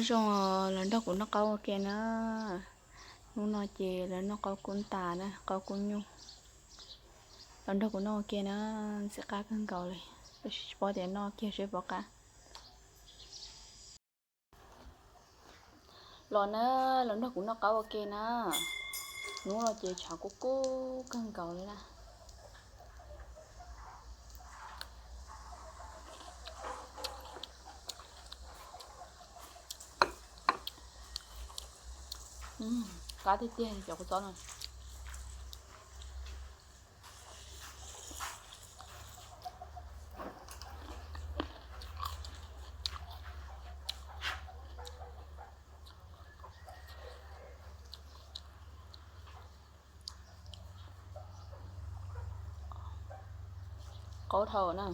Zoo los nrog kuv noj qaub ua ke na. Hnub no ces lawv noj qaub kub ntas na, qaub kub nyuj. Los nrog kuv noj ua ke na, ntxim qab kawg nkaus li. Tab sis tsis paub tias noj kiag seb puas qab. Los na, los nrog kuv noj qaub ua ke na. Hnub no ces tshav kub kub kawg nkaus li na. Qab tiag tiag cov kua txob no. Qaub dhau na,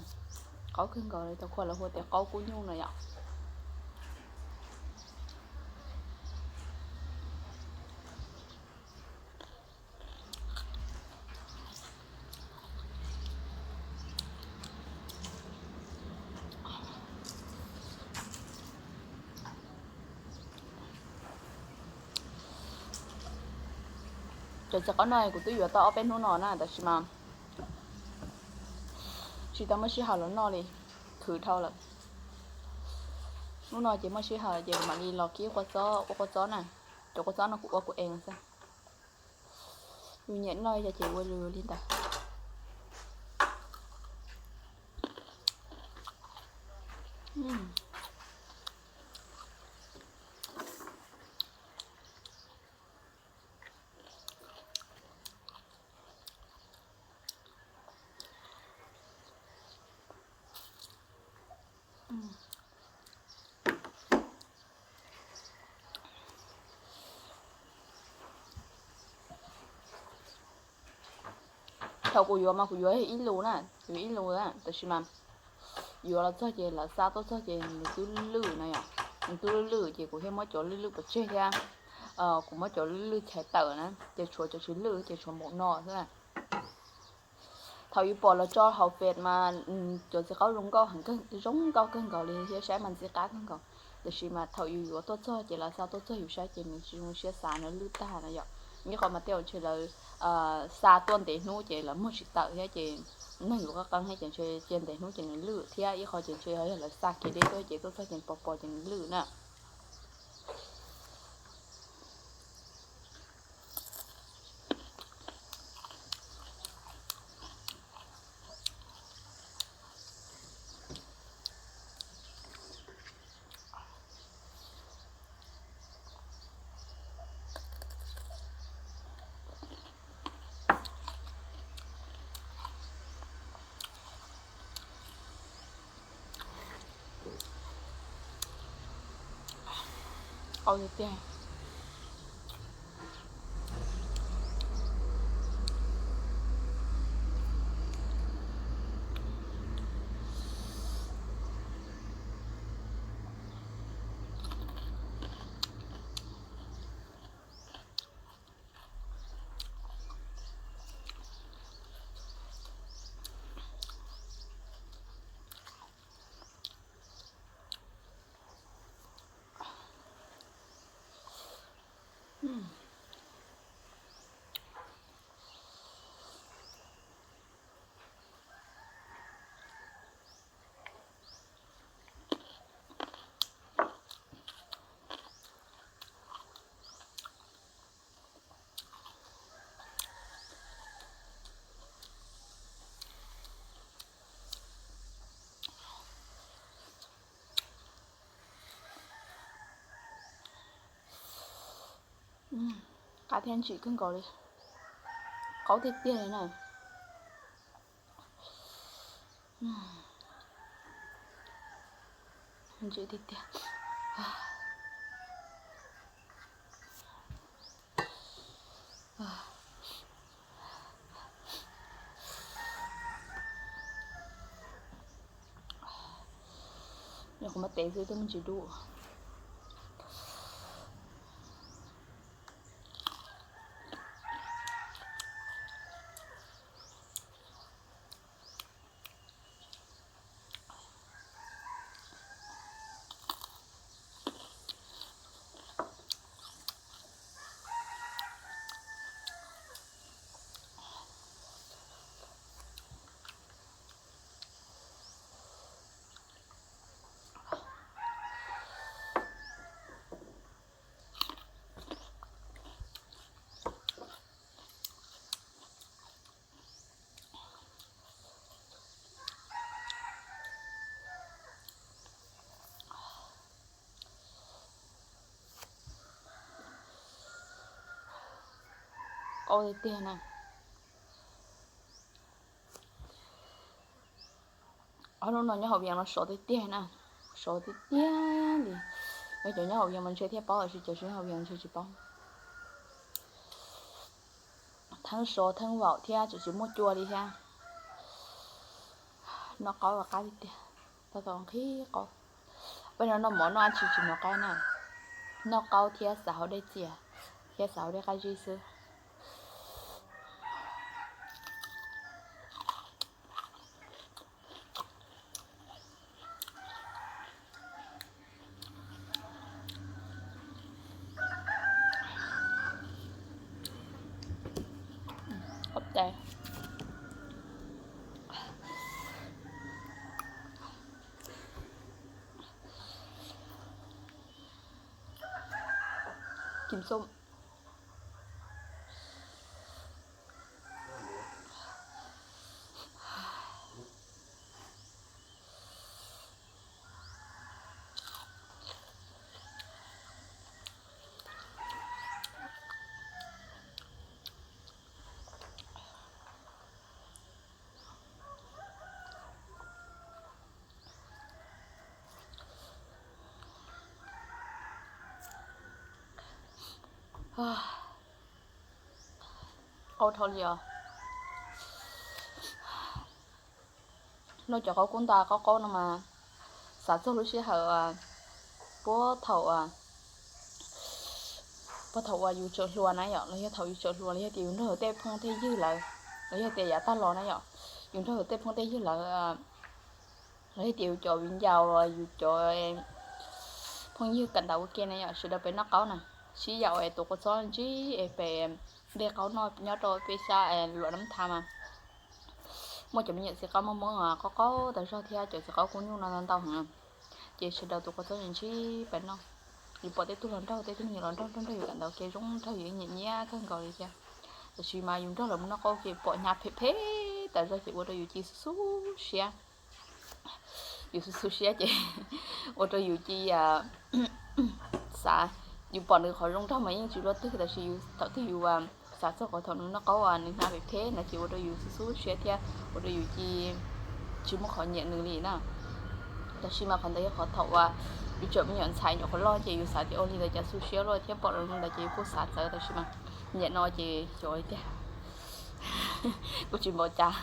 qaub kawg nkaus li, tau qhua lawv hu tias qaub kub nyuj no yom. Cov txiv qaub no kuv twb yuav tau ob peb hnub no na, tab sis mas tsis tau muaj sij hawm los noj li, khwv dhau lawm. Hnub no ces muaj sij hawm ces mam li los kib qhua txob, ua qhua txob na. Cov qhua txob no kuv ua kuv ev xwb. Yus nyiam noj li cas ces ua li ntawd. Thaum kuv yuav mas kuv yuav ib lus na, yuav ib lus na, tab sis mas yuav los txog ces lawv xa tuaj txog ces nws twb lwj na yom, nws twb lwj lwj ces kuv thiaj muab cov lwj lwj pov tseg thiab. Kuv muab cov lwj lwj chais tawm na, ces tshuav cov tsis lwj ces tshuav npaum no xwb. Thaum yus pom lawv tso hauv Face mas cov txiv qaub zoo nkauj, zoo nkauj kawg nkaus li thiab saib mas ntxim qab kawg nkaus. Tab sis mas thaum yus yuav tuaj txog ces lawv xa tuaj txog yus saib ces nws tsis zoo siab xav, nws lwj tag na yom. Ib qho mas tej zaum ntshe lawv xa tuaj ntev hnub ces lawv muag tsis tawm thiab ces neeg yuav qeeb qeeb thiab ces ntshe cia ntev hnub ces nws lwj thiab, ib qho ces ntshe yog lawv xa kev deb tuaj ces tuaj txog ces pos pos ces nws lwj na. Qau tiag tiag. Qab thiab ntsim kawg nkaus li. Qaub tiag tiag li na. Ntsim tiag tiag. Nyuam qhuav muab tev xwb twb me ntsis dub. Tiag tiag na. Ob lub no nyob hauv Vias no sov tiag tiag na, sov tiag tiag li. Yog cov nyob hauv Vias mas ntshe thiaj paub, tiam sis cov tsis nyob hauv Vias ntshe tsis paub. Theeb sov theeb vaum thiab tseem tsis muaj cua li thiab. Noj qaub qab tiag tiag, tau tau nqhis qaub. Peb no noj mov noj dab tsi tsis hnov qaub na, noj qaub thiab xav haus dej txias thiab xav haus dej qab zib xwb. Qhov tes Kim Xum. Qaub dhau li os. Noj cov qaub kub nta qaub qaub no mas xav txog lub sij hawm puag thaum, puag thaum uas yus tseem hluas na yom, los yog thaum yus tseem hluas los yog tias yus nrog tej phooj tej ywg lawm, los yog tias yav tag los na yom, yus nrog tej phooj tej ywg lawm, los yog tias yus cov viv ncaus, yus cov phooj ywg kawm ntawv ua ke na yom, sawv daws pem noj qaub na, sib yaum es tus kua txob ntsib es pem nplej qaub noj nyob rau peb sab Luam Nab Tha mas muaj cov me nyuam txiv qaub Hmoob Hmoob qaub qaub tas zog thiab cov txiv qaub kub nyuj no ntau heev. Ces sawv daws tus kua txob ntsib pem noj. Yus pom tej tug hluas nraug, tej tug me nyuam hluas nraug nrog nrog yus kawm ntawv ua ke zoo nraug yus nyiam nyiam kawg nkaus li thiab. Tab sis mas yus nrog lawv mus noj qaub ua ke pom hnyav phem phem tas zog ces ua rau yus cia xub xub siab. Yus xub xub siab ces ua rau yus cia xav, yus pom nws qhov zoo nraug mas yeej tsis luaj twg, tab sis yus thaum twg yus xav txog qhov thaum nws noj qaub nws hnyav phem phem no ces ua rau yus xub xub siab thiab ua rau yus cia tsis muaj qhov nyiam nws li na. Tab sis mas qhov ntawd yog qhov thaum uas yus tseem me nyuam ntxhais nyuam qhuav loj ces yus xav tias ua li ntawd cas xub siab luaj thiab pom lawv li ntawd ces yus kuj xav txawv, tab sis mas niam no ces xyov tiag, kuj tsis npaum cas.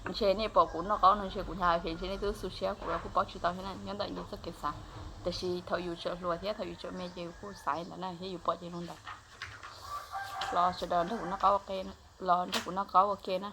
Ntshe nej pom kuv noj qaub no ntshe kuv hnyav phem, ntshe nej twb xub siab, kuv los kuj paub tsis tau thiab na, nyob ntawm yus txoj kev xav. Tab sis thaum yus tseem hluas thiab thaum yus tseem me ces yus kuj xav ntawd na thiab yus pom ces zoo ntawd. Los sawv daws nrog kuv noj qaub ua ke, los nrog kuv noj qaub ua ke na.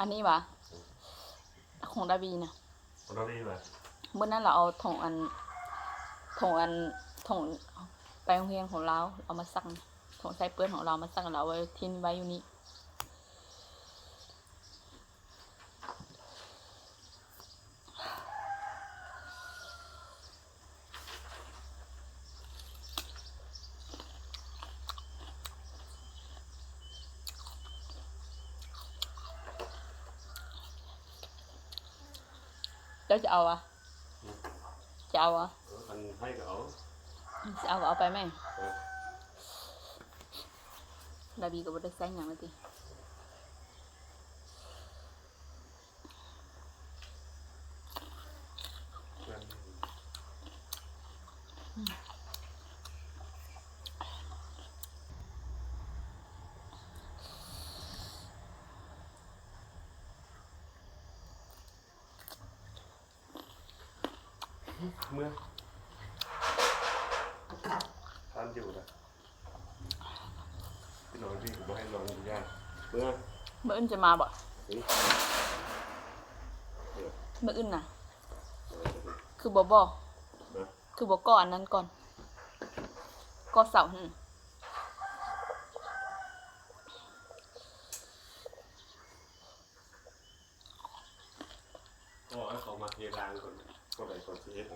Anib mas, khoom Davi na. Bữa nay là ở Thuận An, Thuận An, Thuận, Tây Nguyên Hậu Lào, ở Mà Sặc, Thuận Sai Pướn Hậu Lào, Mà Sặc là ở Thiên Vai Uni. Cov cov au, cov au, cov au au pais me. Davi kom bos dej xaib nyam no tiag. Mơ ưn ces mà bọ. Mơ ưn à? Khư bò bò. Khư bò co ăn năn con. Co sảu hn. Qhov mas hle las, qhov daim qhov txiv,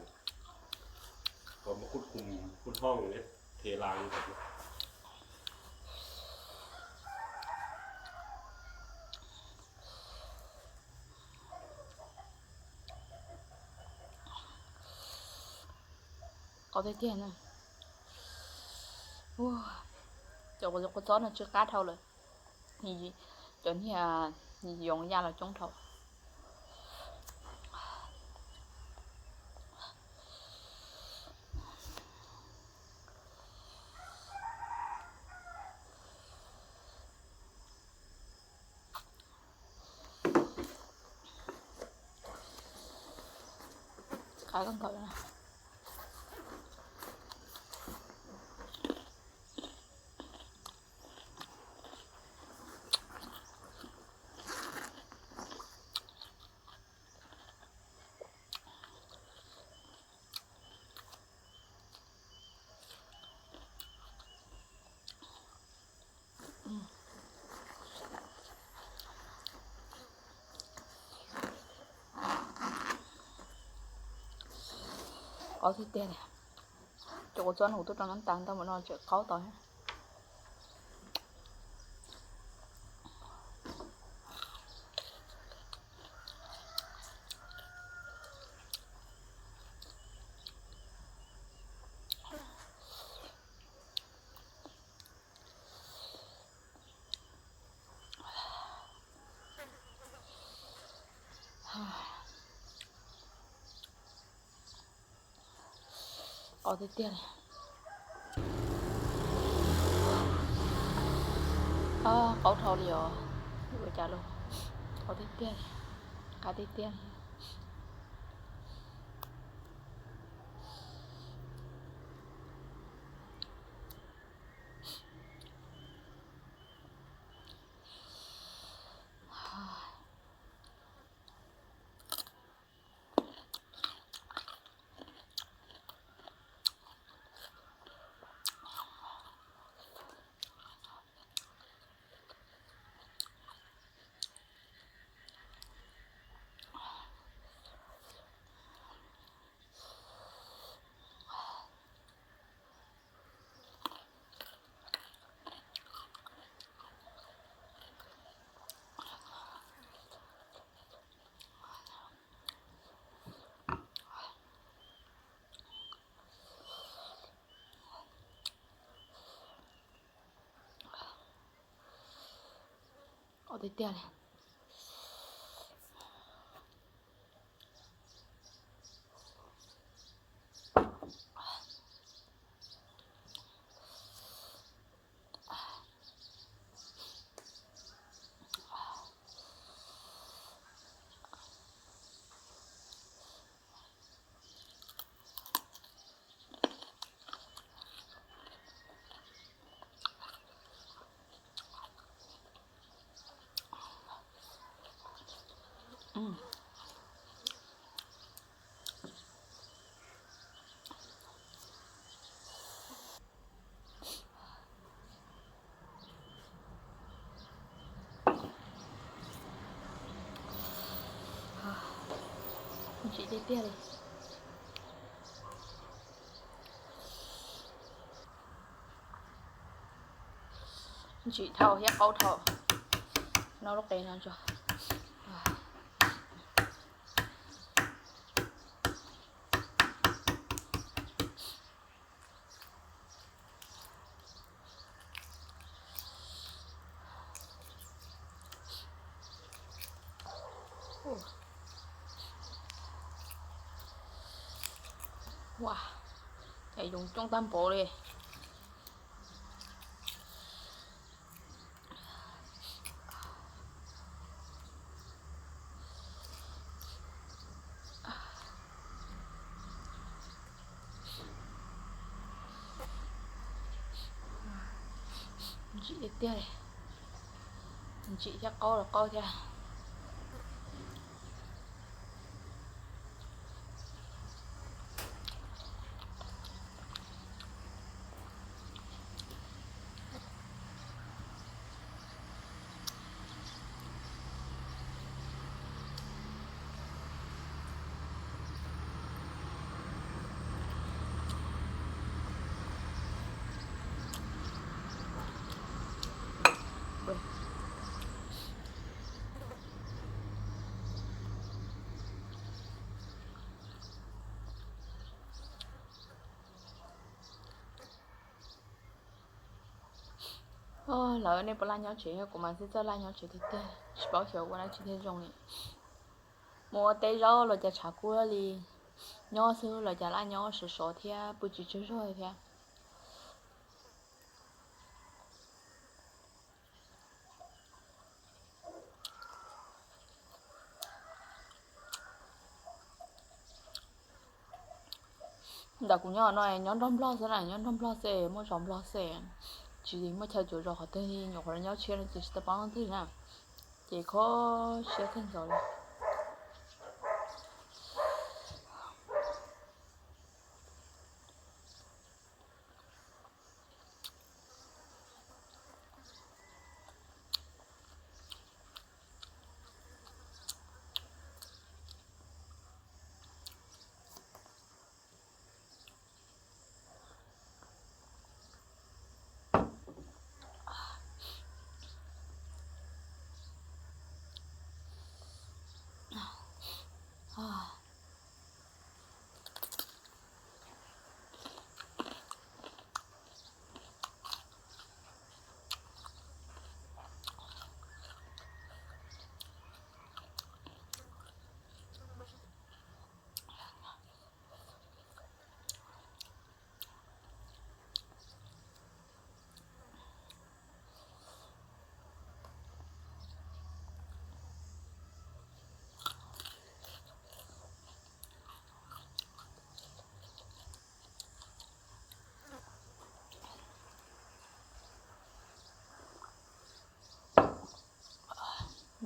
qhov mas kub kum kub hooj hle las. Qau tiag tiag na. Cov kua txob no tsw qab dhau lawm. Cov niag yoov ya los coob dhau. Qab kawg nkaus. Qau tiag tiag li. Cov kua txob no kuv tuaj rau nab tas ntau mus no tseem qaub tau. Qau tiag tiag li. Qaub dhau li os. Ua cas los qau tiag tiag li, qab tiag tiag li. Qau tiag tiag li. Ntsim tiag tiag li. Ntsim dhau thiab qaub dhau. Noj lub qe no tso. Ua, es yoov coob tag npaum li. Ntsim tiag tiag, ntsim thiab qaub los qaub thiab. Lawv nej puas laj nyob tsev, kuv mas txawj laj nyob tsev tiag tiag, tsis paub xyov ua dab tsi thiaj zoo li. Mus ua teb zaub los cas tshav kub li, nyob xwb los cas laj nyob sov sov thiab pw tsis tsaug zog thiab. Ntawm kuv nyob no nyob nrog Nplog xwb na, nyob nrog Nplog xwb, muaj zos Nplog xwb, tsis muaj chaw cuav zos qhov twg li, nyuam qhuav nyob tshiab no ces tsis tau paub leej twg na, ces kho siab kawg nkaus li.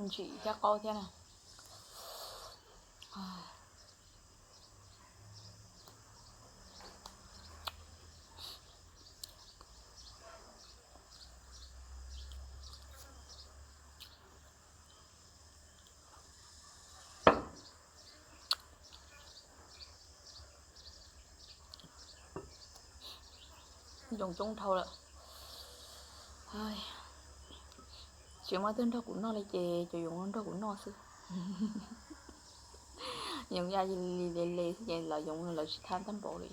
Ntsim thiab qaub thiab na. Yoov coob dhau lawm. Tsis muaj twg nrog kuv noj li ces cov yoov nrog kuv noj xwb. Yoov ya li le le xwb ces lawv yoov lawv tsis thab tag npaum li.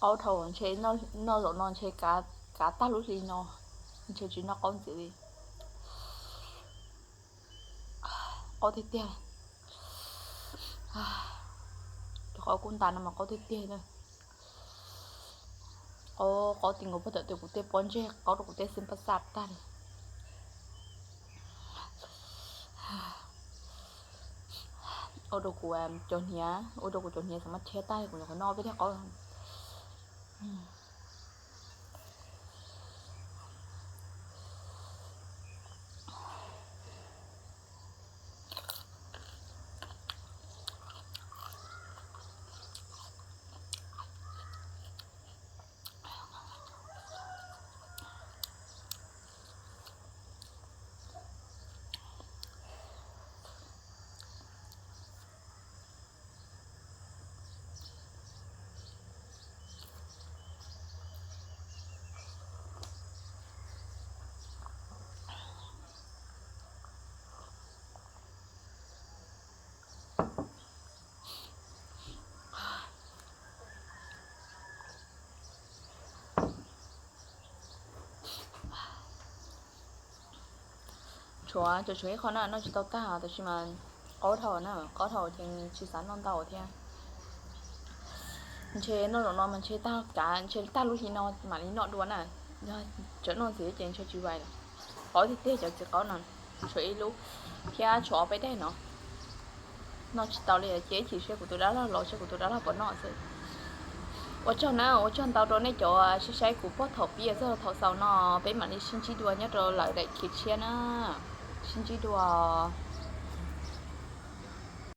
Qaub dhau ntshe noj zaum no ntshe kav tag lub hli no, ntshe tsis noj qaub ntxiv li. Qaub tiag tiag. Cov qaub kub ntas no mas qaub tiag tiag. Qaub, qaub ti nkaus puag tom tej kuv tej pob ntseg, qaub rau kuv tej xwb paj xaj tag li. Ua rau kuv cov hniav, ua rau kuv cov hniav xav mas thiab tag li, kuv nyuam qhuav noj peb teg qaub. Tshuav, tshuav ib qho na, noj tsis tau tag tab sis mas qaub dhau na, qaub dhau ces tsis xav noj ntau thiab. Ntshe noj zaum no mas ntshe tag kav, ntshe tag lub hli no mam li noj dua na. Yog tseem noj ntxiv ces ntshe tsis vais lawm. Qaub tiag tiag cov txiv qaub no, tshuav ib lub thiab tshuav ob peb daim no. Noj tsis tau li, cia ib chim seb kuv tus dab laug los seb kuv tus dab laug puas noj xwb. Ua tsaug na, ua tsaug ntau rau nej cov saib saib kuv puag thaum pib txog thaum xaus no, peb mam li sib ntsib dua nyob rau lawm daim khiv tshiab na. Sib ntsib dua.